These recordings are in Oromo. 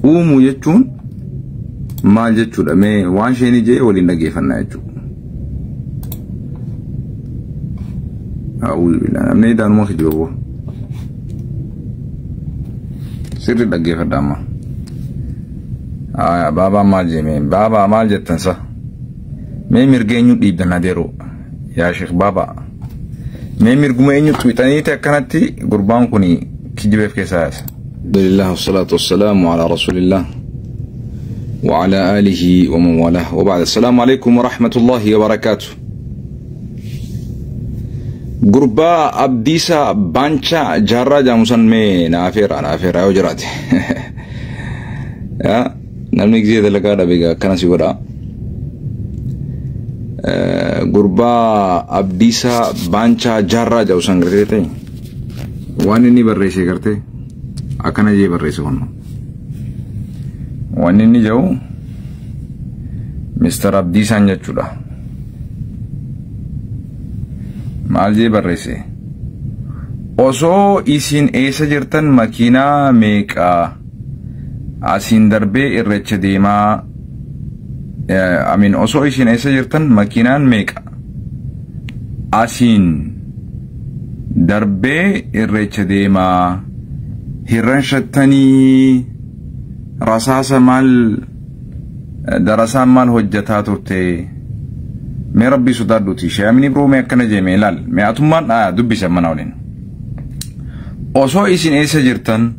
Uumuu jechuun maal jechuudha? Mee waan isheen jee waliin dhaggeeffannaa jechuudha. A'uudhu billah namni daanuma kijiba boo. Sirri dhaggeeffadha amma. Baabaan maal jee mee baabaa maal jettan sa? Mee mirga eenyu dhiibdan adeeroo? Yaa Sheekh baabaa. Mee mirguma eenyu tuqxaniiti akkanatti gurbaan kun kijibeef keessaa yaasa. Alhamdulillah wasalaatu wasalaamu ala rasulillah wa ala alihi wa man walah wa ba'da. Assalaamu alaikum wa rahmatullahi wa barakaatuh. Gurbaa Abdiisaa Baanchaa Jaarraa Jaamusan mee naafeera yoo jiraate. Namni gisee dalagaa dhabe egaa akkana si godha. Gurbaa Abdiisaa Baanchaa Jaarraa Jaamusan gartee ta'e waan inni barreesse gartee akkana jee barreesse kun. Waan inni jedhu Mr. Abdiisaan jechuudha. Maal jee barreesse? Osoo isin eessa jirtan makiinaa meeqa asiin darbee irreecha deemaa osoo isin eessa jirtan makiinaan meeqa asiin darbee irreecha deemaa hirran shattanii rasaasa maal darasaan maal hojjataa turte mee rabbii sodaadhuuti sheemni biroo mee akkana jee mee ilaal mee atummaan dubbisa mana waliin. Osoo isin eessa jirtan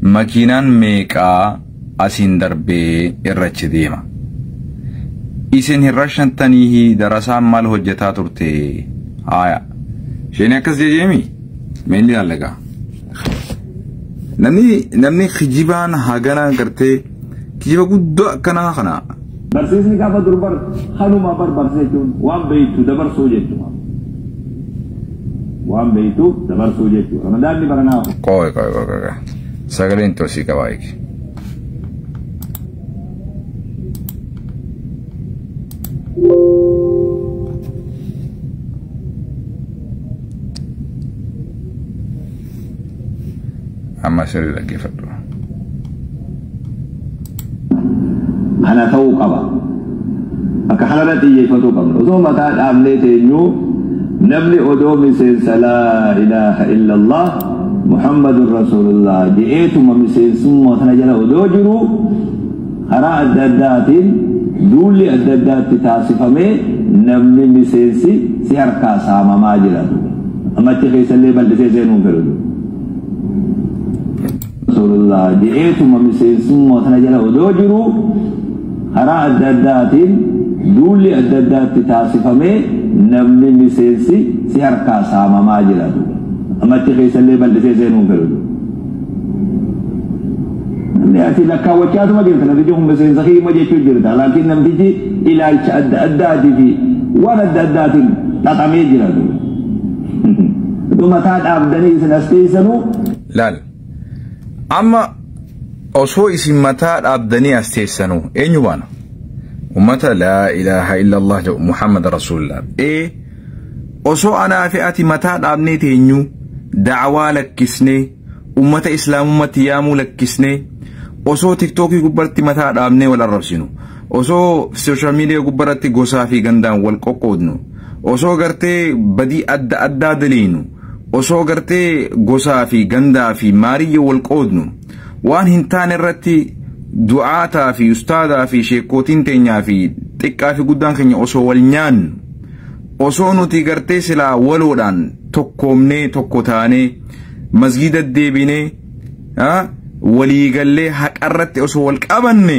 makiinaan meeqaa asiin darbee irrachi deema. Isin hirra shantanii darasaan maal hojjetaa turte? Haaya. Isheen akkas jeejeemi? Mee inni ilaalla. Namni kijibaan hagana gartee kijiba guddoo akkanaa kana. Barsiisni gaafa dur bar kanuma bar barsiisa jechuun waan beektu dabarsuu jechuudha. Waan beektu dabarsuu jechuudha. Ramadaanni baranaa. Qoy qoy qoy qoy. Sagaleen tosii qabaa eegi. Amma sirrii dhaggeeffadhu. Kana ta'uu qaba. Akka kanarra xiyyeeffatuu qabna. Osoo mataa dhaabnee teenyuu namni odoo miseensa laa ilaaha illallah Muhammadun Rasulullah je'eetuma miseensummaa sana jala odoo jiru karaa adda addaatiin duulli adda addaatti taasifamee namni miseensi si harkaa saamamaa jira. Amma achi keessallee bal'isee seenuu hin fedhu. Rasulullah je'eetuma miseensummaa sana jala odoo jiru karaa adda addaatiin duulli adda addaatti taasifamee namni miseensi si harkaa saamamaa jira. Amma achi keessallee bal'isee seenuu hin fedhu. Namni ati lakkaawwachaatuma jirta namtichi kun miseensa hiima jechuu jirta laakiin namtichi ilaalcha adda addaatii fi waan adda addaatiin xaxamee jira. Mataa dhaabdanii isin as teessanuu. Laal. Amma osoo isin mataa dhaabdanii as teessanuu eenyu baana? Ummata laa ilaaha illallah jedhu Muhammad Rasulullah. Osoo anaa fi ati mataa dhaabnee teenyuu da'awaa lakkisnee ummata islaamummaatti yaamuu lakkisnee osoo tiktookii gubbaatti mataa dhaabnee wal arrabsinu osoo sooshaal miidiyaa gubbaratti gosaa fi gandaan wal qoqqoodnu osoo gartee badii adda addaa daliinu osoo gartee gosaa fi gandaa fi maariyya wal qoodnu waan hin taane irratti du'aataa fi ustaadaa fi sheekootiin teenyaa fi xiqqaa fi guddaan keenya osoo wal nyaannu osoo nuti gartee silaa waloodhaan tokkoomnee tokko taanee masgida deebinee waliigallee haqarratti osoo wal qabanne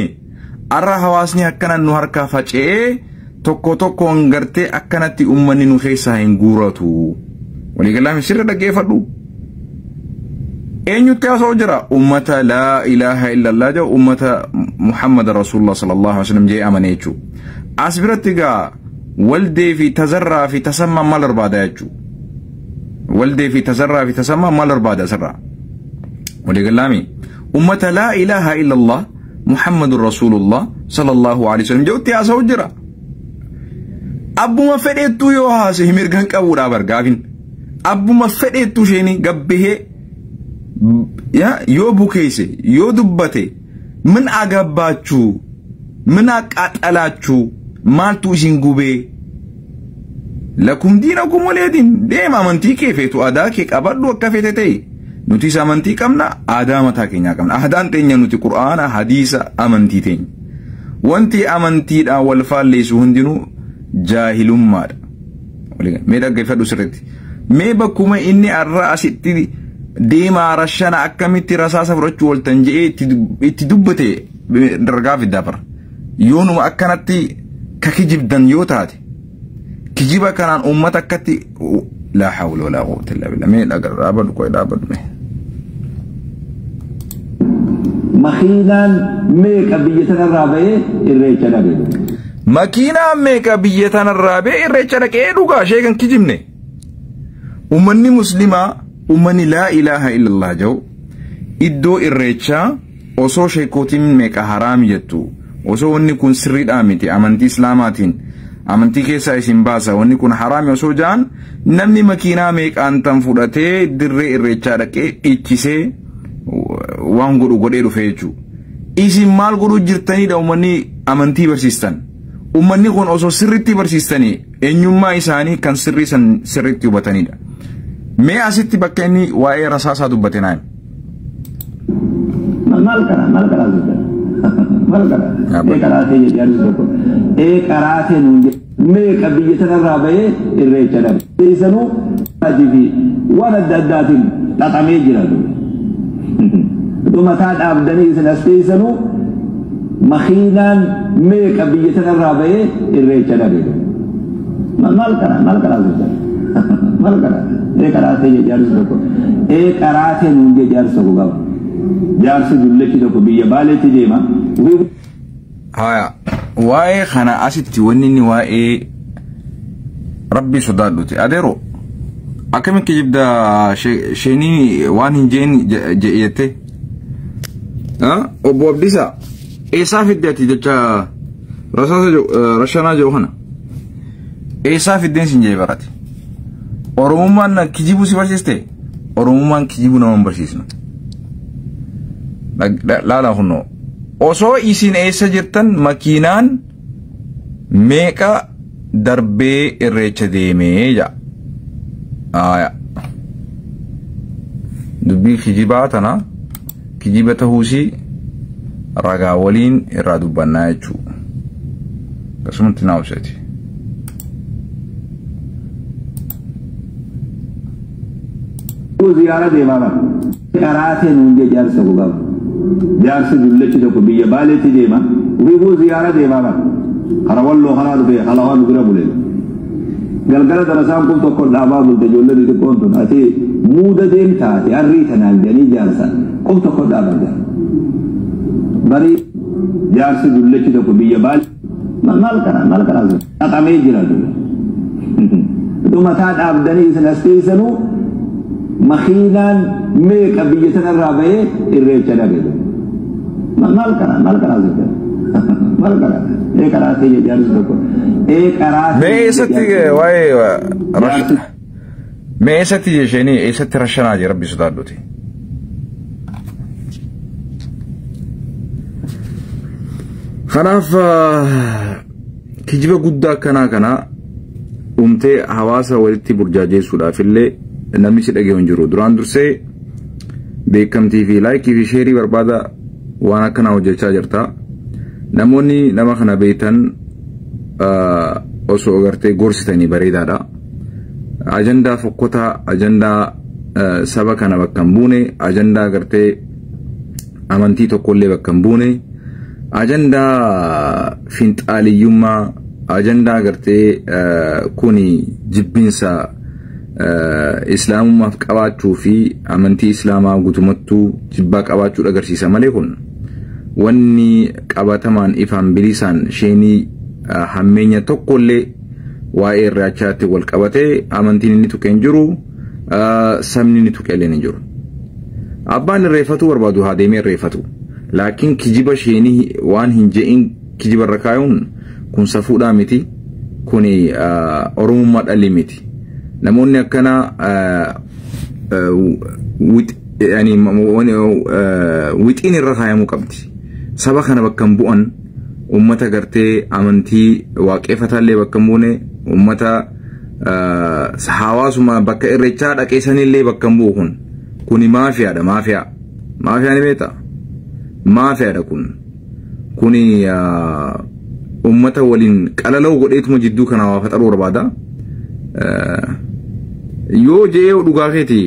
arra hawaasni akkanan nu harkaa faca'ee tokko tokkoon gartee akkanatti uummanni nu keessaa hin guuratu. Waliigalaa sirra dhaggeeffadhu. Eenyutti haasa'u jira? Ummata laa ilaaha illallah jedhu ummata Muhammad Rasulullah sallallahu alaihi wasallam jee amane jechuudha. As biratti egaa waldee fi tazarraa fi tasammaa maal barbaada jechuudha. Waldee fi tazarraa fi tasammaa maal barbaada asirraa? Waliigalaami ummata laa ilaaha illallah Muhammadur Rasulullah sallallahu alaihi wasallam jedhutti haasa'u jira. Abbuma fedheettuu yoo haase mirga hin qabuudha bargaafin. Abbuma fedheettuu isheen gabbihee yoo bukeesse yoo dubbate ምን አገባችሁ? ምን አቃጠላችሁ? Maaltu isin gubee? Lakum diinakum waliya diin. Deema amantii kee feetu aadaa kee qabadhu akka feete ta'e. Nutis amantii qabna, aadaa mataa keenyaa qabna. Aadaan teenya nuti Qur'aana, hadiisa, amantii teenya. Wanti amantiidhaan wal faalleessu hundinuu jaahilummaadha. Mee dhaggeeffadhu sirriitti. Mee bakkuma inni har'a asitti deemaa rashana akkamitti rasaasa fudhachuu ooltan je'ee itti dubbate dargaa fiddaa bara. Yoonuma akkanatti ka kijibdan yoo taate kijiba kanaan uummata akkatti laa hawla walaa quwwata illaa billah. Mee dhaabadhu qoy dhaabadhu mee. Makiinaan meeqa biyya tanarraa ba'ee irreecha dhaqe? Makiinaan meeqa biyya tanarraa ba'ee irreecha dhaqee dhugaa ishee kan kijibne. Uummanni muslimaa uummanni laa ilaaha illallah jedhu iddoo irreechaa osoo sheekootiin meeqa haraami jettu osoo wanni kun sirriidhaa miti amantii islaamaatiin amantii keessaa isin baasa wanni kun haraami osoo ja'an namni makiinaa meeqaan tan fudhatee dirree irreechaa dhaqee dhiichisee waan godhu godhee dhufe jechuudha. Isin maal godhuu jirtanidha uummanni amantii barsiistan. Uummanni kun osoo sirriitti barsiistanii eenyummaa isaanii kan sirrii san sirriitti hubatanidha. Mee asitti bakka inni waa'ee rasaasaa dubbate naan. Maal karaa maal karaa dubbate? Maal karaa? Ee karaatee jedhu tokko. Ee karaatee nuun jedhu meeqa biyya tanarraa ba'ee irreecha dhaqe. Isanuu fi waan adda addaatiin xaxamee jira. Mataa dhaabdanii isin as teessanuu makiinaan meeqa biyya tanarraa ba'ee irreecha dhaqe. Maal karaa maal karaa dubbate? Maal karaa? Ee karaatee jaarsi tokko. Ee karaatee nuun jedhu jaarsi tokko qaba. Jaarsi dullachi tokko biyya Baaleetti deema. Haya waa'ee kana asitti wanni inni waa'ee rabbii sodaadhuti. Adeero akkamitti kijibda sheenii waan hin jeen jettee? Obbo Abdiisaa eessaa fidde ati jecha rasaasa rashanaa jedhu kana eessaa fiddeen sin jee barate? Oromummaan kijibuu si barsiiste? Oromummaan kijibuu nama hin barsiisnu. Laala kunnoo osoo isin eessa jirtan makiinaan meeqa darbee irreecha deemee jaa. Aayaa dubbii kijibaa tana kijiba tahuusii ragaa waliin irraa dubbannaa jechuudha. Akkasumatti naa obseeti. Ziyaara deemaa bara. Karaatee nuun jee jaarsi tokko qaba. Jaarsi dullachi tokko biyya Baaleetti deema. Wiifuu ziyaara deemaa bara. Kara walloo kanaa dhufee halawaa nu bira bulee. Galgala darasaan kun tokko dhaabaa bulte ijoollee xixiqqoon tun ati muuda deemtaa ati arrii tanaan jedhanii jaarsa kun tokko dhaabaa jira. Bari jaarsi dullachi tokko biyya Baalee maal karaa maal karaa xaxamee jira. Mataa dhaabdanii isin as teessanuu makiinaan meeqa biyya tanarraa ba'ee irreecha dhaqe. Maal karaa maal karaa maal karaa? Ee karaatee jaarsi tokko. Ee karaatee. Mee eessatti waa'ee mee eessatti jesheenii eessatti rashanaa jee rabbi sodaadhuti. Kanaaf kijiba guddaa akkanaa kana uumtee hawaasa walitti burjaajeessuudhaaf illee namni si dhaga'u hin jiru. Duraan dursee beekamtii fi laayikii fi sheerii barbaada waan akkanaa hojjechaa jirta. Namoonni nama kana beektan osoo agartee gorsitanii bareedaadha. Ajandaa fokkotaa, ajandaa saba kana bakka hin buune, ajandaa agartee amantii tokkollee bakka hin buune, ajandaa finxaaliyyummaa, ajandaa agartee kuni jibbinsa islaamummaaf qabaachuu fi amantii islaamaa guutumattuu jibbaa qabaachuu agarsiisa malee kun wanni qabatamaan ifaan bilisaan sheenii hammeenya tokkollee waa'ee irreechaatti wal qabatee amantiin inni tuqe hin jiru, sabni inni tuqe illee hin jiru. Abbaan irreeffatu barbaadu haa deemee irreeffatu. Laakiin kijiba sheenii waan hin je'in kijiba irra kaayuun kun safuudhaa miti, kun oromummaa dhalli miti. Namoonni akkanaa wixiin irra kaayamuu qabdi. Saba kana bakka hin bu'an, ummata gartee amantii waaqeffataallee bakka hin buune, ummata hawaasuma bakka irreechaa dhaqeessanillee bakka hin bu'u kun. Kuni maafiyaadha, maafiyaa. Maafiyaa ni beektaa? Maafiyaadha kun. Kuni ummata waliin qalala'u godheetuma jidduu kana waa faxaruu barbaada. Yoo je'ee dhugaa keeti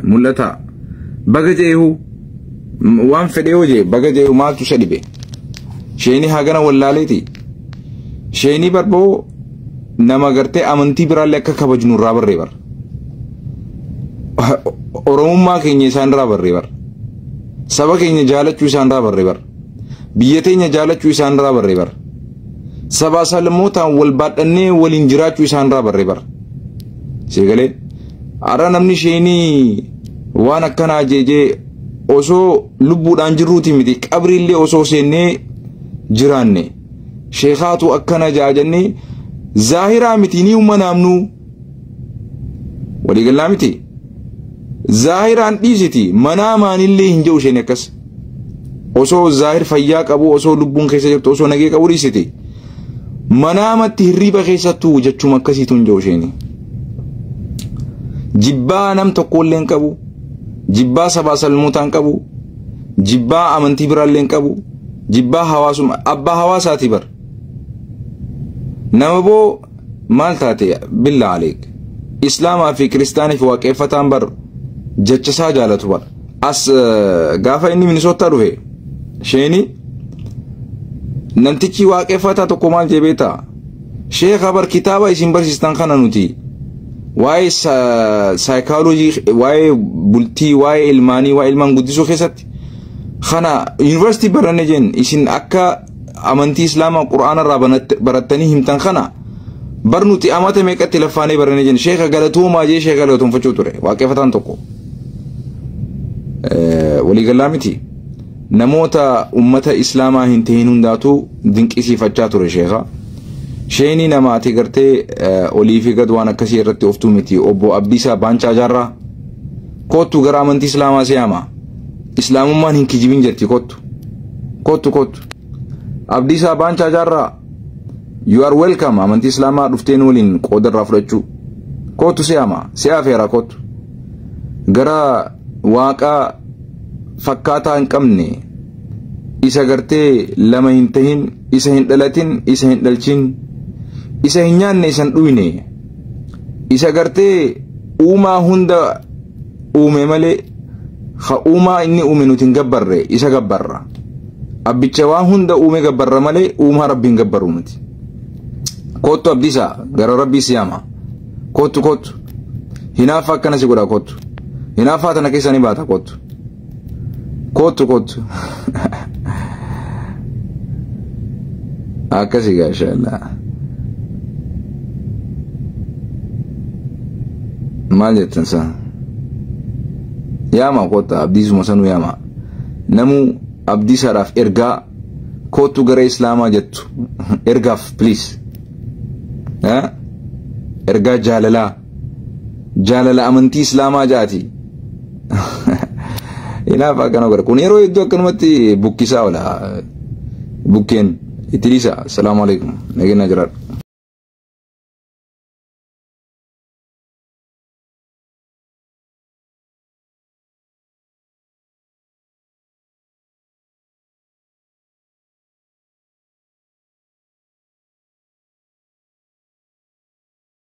mul'ata. Baga je'eehu waan fedhe yoo je'e baga je'eehu maaltu isa dhibe? Sheenii hagana wallaaleeti. Sheenii barboo nama gartee amantii biraallee akka kabajnu irraa barree bara. Oromummaa keenya isaan irraa barree bara. Saba keenya jaalachuu isaan irraa barree bara. Biyya teenya jaalachuu isaan irraa barree bara. Sabaa sablammootaan wal baadhannee waliin jiraachuu isaan irraa barree bara. Seegalee har'a namni sheenii waan akkanaa jeejee osoo lubbuudhaan jirruuti miti, qabriillee osoo seennee jiraanne sheekaatu akkana jaajannee zaahiraa miti ni uumma waliigalaa miti. Zaahiraan dhiisiti manaa maanillee hin jiru isheen akkas. Osoo zaahir fayyaa qabu, osoo lubbuun keessa jirtu, osoo nagee qabu dhiisiti. Manaamatti hirriba keessattuu jechuma akkasiitu hin jiru isheen. Jibbaa nam tokkollee hin qabu. Jibbaa sabaa salmootaa hin qabu. Jibbaa amantii biraallee hin qabu. Jibbaa hawaasummaa abbaa hawaasaati bar. Nama boo maal taate billaa aleek. Islaamaa fi kiristaanii fi waaqeffataan bar jecha isaa jaalatu bar. As gaafa inni Minisootaa dhufe sheeni namtichi waaqeffataa tokko maal jee beektaa? Sheeka bar kitaaba isin barsiistan kana nuti waa'ee saayikaaloojii, waa'ee bultii, waa'ee ilmaanii, waa'ee ilmaan guddisuu keessatti kana yuunivarsiitii baranne jeen, isin akka amantii islaamaa qura'aana irraa barattanii himtan kana bar nuti amata meeqatti laffaanee baranne jeen, sheeka galatoomaa jee sheeka galatoonfachuu ture waaqeffataan tokko. Waliigalaa miti. Namoota ummata islaamaa hin tahin hundaatu dinqisiifachaa ture sheeka. Sheenii nama ati gartee olii fi gad waan akkasii irratti oftuu miti. Obbo Abdiisaa Baancaa Jaarraa, kottu gara amantii islaamaa si'ama. Islaamummaan hin kijibin jetti, kottu. Kottu kottu. Abdiisaa Baancaa Jaarraa, you are welcome amantii islaamaa dhufteen waliin qooda irraa fudhachuu. Kottu si'ama, si'a feera kottu. Gara waaqa fakkaataa hin qabne, isa gartee lama hin tahin, isa hin dhalatin, isa hin dhalchin, isa hin nyaanne, isa hin dhuyne, isa gartee uumaa hunda uume malee ha uumaa inni uume nuti hin gabbarre, isa gabbarra. Abbicha waan hunda uume gabbarra malee uumaa rabbi hin gabbaru nuti. Kottu Abdiisaa, gara rabbii siyaama. Kottu kottu. Hinaafa akkana si godha, kottu. Hinaaffaa tana keessa ni baata, kottu. Kottu kottu. Akkasii gaa inshallah. Maal jettan saa? Yaama kotta, Abdiisuma sanuu yaama. Namuu Abdiisaadhaaf ergaa kottu gara islaamaa jettu ergaaf, please. Ergaa jaalalaa. Jaalala amantii islaamaa jaati. Hinaafa akkana godha. Kun yeroo hedduu akkanumatti bukkisaa oola. Bukkeen itti dhiisa. Salaamu alaikum. Nageenya jiraadhu.